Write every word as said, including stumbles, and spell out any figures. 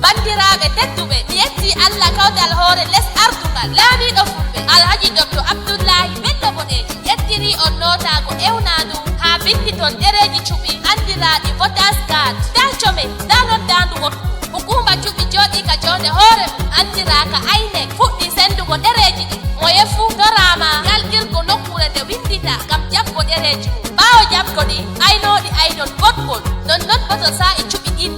Banndiraaɓe tedduɓe, mi yettii Allah kawtal hoore les ardungal, laamiiɗo fulɓe, Alhaji Doktor Abdullaahi Bello Boɗeejo, yettirii on nootaago ewnaa ndu haa binndi ton ɗereeji cuɓi anndiraaɗi voters card. Ndaa come, ndaa noddaandu wottu. Hukuuma cuɓi jooɗiika joonde hoore mum anndiraaka INEC fuɗɗii senndugo ɗereeji ɗin. Moye fuu toraama yaltirgo nokkuure nde winndita ngam jaɓgo ɗereeji mum. Ɓaawo jaɓgo ɗi, aynooɗi aynon goɗngol. Nonnon boo to saa'i cuɓi ɗin